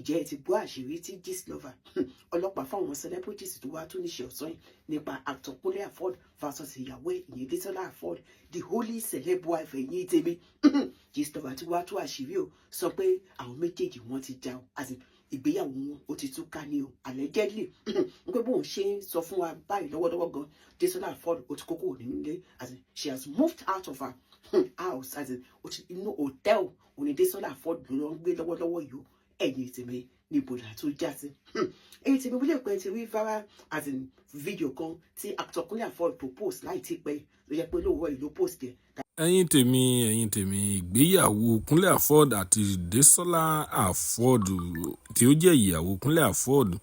Ìjẹ́ ẹ ti gbọ́ àṣírí tí Gistlover, ọlọ́pàá fáwọn celebrities, tó wá tó níṣẹ́ ọ̀sán yìí nípa actor Kunle Afod versus ìyàwó ẹ̀, ìyẹn Desola Afod, the holy celeb wife? Ẹ̀yìn tèmi, Gistlover tí wá tó àṣírí o, sọ pé àwọn méjèèjì wọ́n ti jà o, as in ìgbéyàwó wọn ó ti túká ní o, allegedly. N pé bóun ṣe ń sọ fún wa báyìí lọ́wọ́lọ́wọ́ gan, Desola Afod ó ti kókó nínú ilé, as in she has moved out of her house, as in ó ti inú hotel òní Desola Afod ló ń gbé lọ́wọ́lọ́wọ́ yìí o. Ẹ̀yìn tèmi, níbo là tó já sí? Èyí tèmi, wílé pé ti rí viral, as in video kan tí actor Kunle Afod propose láì tí pẹ́, ló yẹ pé lóòrọ̀ yìí ló post ẹ̀. Ẹ̀yin tèmi, ẹ̀yin tèmi, ìgbéyàwó Kúnlé Afod àti Desola Afod, tí ó jẹ́ ìyàwó Kúnlé Afod,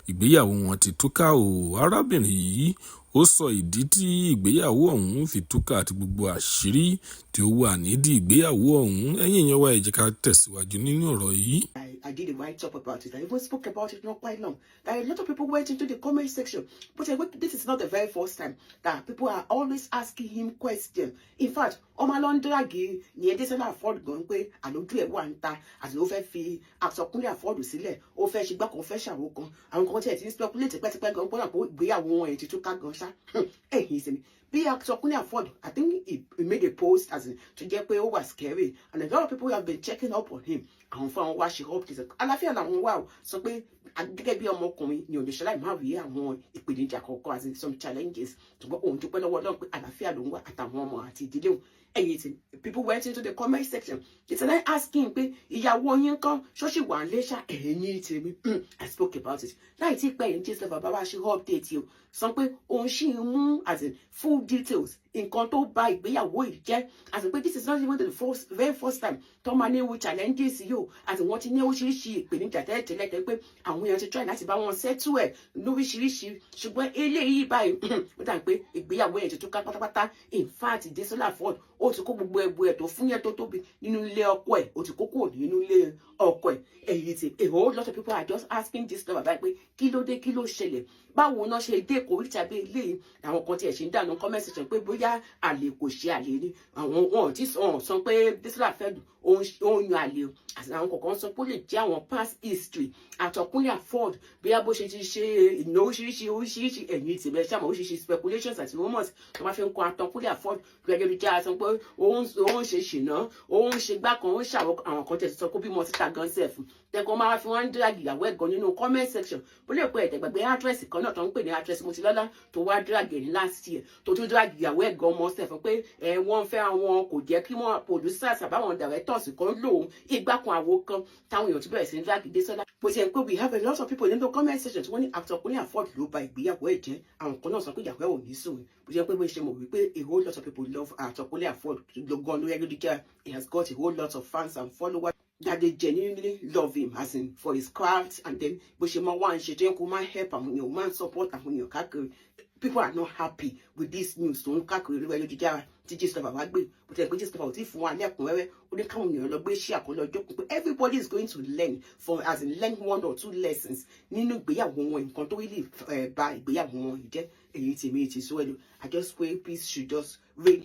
ìgbéyàwó wọn ti túká o. Arábìnrin yìí ó sọ ìdí tí ìgbéyàwó ọ̀hún fi túká àti gbogbo àṣírí tí ó wà nídìí ìgbéyàwó ọ̀hún. Ẹ̀yin èèyàn wa, ẹ jẹ́ ká tẹ̀síwájú nínú ọ̀rọ̀ yìí. I did a write up about it. I even spoke about it not quite long. That a lot of people went into the comment section. But this is not the very first time that people are always asking him questions. In fact, ọmọ ló ń drag ní Desola Afod gan pé àlójú ẹ̀ wà ń ta àti ó fẹ́ fi actor Kúnlé Afod sílẹ̀, ó fẹ́ ṣe gbá kan, ó fẹ́ ṣàwó kan. Àwọn kan tí ẹ̀ ti ń speculate pẹ́tipẹ́ gan gbọ́dọ̀ pé ìgbéyàwó wọn ẹ̀ ti túká gan ṣá. Ẹ̀yìn ìsinmi bí actor Kunle Afod, I think he made a post, as in tó jẹ́ pé ó wà scary, and a lot of people have been checking up on him. Àwọn fún àwọn wá ṣe update, àlàáfíà làwọn wà ó, sọ pé gẹ́gẹ́ bí ọmọkùnrin ni òní ṣọlá ìmáà rí àwọn ìpèníjà kọ̀ọ̀kan, as in some challenges, ṣùgbọ́n òun dúpẹ́ lọ́wọ́ Ọlọ́run pé àlàáfíà lòun wà àtàwọn ọmọ àti ìdílé òun. Ẹ̀yìn tí people went into the comment section, they started asking pé ìyàwó yín kan ṣọ́ọ̀ṣì wà ń léṣà. Ẹ̀yìn tèmi, I spoke about it láì tí pẹ́ yẹn. Gistlover bàbá ṣe update o, sọ pé òun ṣì ń mú, as in full details, nǹkan tó bà ìgbéyàwó yìí jẹ́, as in pé this is not even the very first time tó máa ní ewu challenges yìí o, as in wọ́n ti ní oríṣiríṣi ìpèníjà tẹ́lẹ̀tẹ́lẹ̀ tẹ́ pé àwọn èèyàn ti try láti bá wọn settle ẹ̀ lóríṣiríṣi, ṣùgbọ́n eléyìí báyìí, ó dà pé ìgbéyàwó yẹn ti túká pátápátá. In fact, Desola Afod ó ti kó gbogbo ẹbù ẹ̀ tó fún yẹn tó tóbi nínú ilé ọkọ ẹ̀, ó ti kó kúrò nínú ilé ọkọ ẹ̀. Èyí tí a whole lot of people are just asking this number báyìí pé kí ló dé, kí ló ṣẹlẹ̀, báwo náà ṣe dé kòríta bí eléyìí? Àwọn kan tiẹ̀ ṣe ń dànù comment section pé bóyá àlè kò ṣe àlè ni. Àwọn wọn ò tí sọ pé Desola Afod ó ń yan àlè o, àti àwọn kọ̀ọ̀kan sọ pé ó lè jẹ́ àwọn past history actor Kúnlé Afod, bóyá bó ṣe ti ṣe ìnáwó oríṣiríṣi oríṣiríṣi. Ẹ̀yìn tìbẹ̀ ṣàmọ̀ oríṣiríṣi speculations àti rumors tó máa fi ń kọ actor Kúnlé Afod gẹ́gẹ́ bí jẹ́ sọ pé ó ń ṣe ṣìnà, ó ń ṣe gbá kan, ó ń ṣàwọ́. Àwọn kan tẹ̀sí sọ pé bímọ síta gan sef, tẹ́kọ̀ máa fi wọ́n ń drag ìyàwó ẹ̀ gan nínú comment section. Bó lè pẹ́ ẹ̀tẹ̀gbàgbé actress kan náà tó ń pè ní actress Motilọ́lá tó wá drag ẹ̀ ní last year, tó tún drag ìyàwó ẹ̀ gan ọmọ sef pé ẹ̀ wọ́n fẹ́ àwọn kò jẹ́ kí wọ́n producers àbáwọn directors kan lò ó, ìgbà kan àwo kan táwọn èèyàn ti bẹ̀rẹ̀ sí ní drag Desola. Bó ṣe ń pé we have a lot of people in the comment section tí wọ́n ní actor Kunle Afod ló ba ìgbéyàwó ẹ̀ jẹ́. Àwọn kan náà sọ pé ìyàwó ẹ̀ ò ní sùn. Bó ṣe ń pé bó ṣe mọ̀ wípé a whole lot of people love actor Kunle Afod gan lórí ayélujára. He has got a whole lot of fans and followers that they genuinely love him, as in for his craft, and then bó ṣe máa wá ń ṣe tó yẹ kó máa help àwọn èèyàn, máa ń support àwọn èèyàn káàkiri. People are not happy with this news tó ń káàkiri lórí ayélujára tí Gistlover wá gbé. Bó tilẹ̀ pé Gistlover ò tí fún wa lẹ́kùnrẹ́rẹ́, ó ní káwọn èèyàn lọ gbé ṣí àkọlọ jókòó pé everybody is going to learn from, as in learn one or two lessons nínú ìgbéyàwó wọn, nǹkan tó really bà ìgbéyàwó wọn jẹ́. Èyí tèmi ti sọ ẹ lọ. I just pray peace should just reign.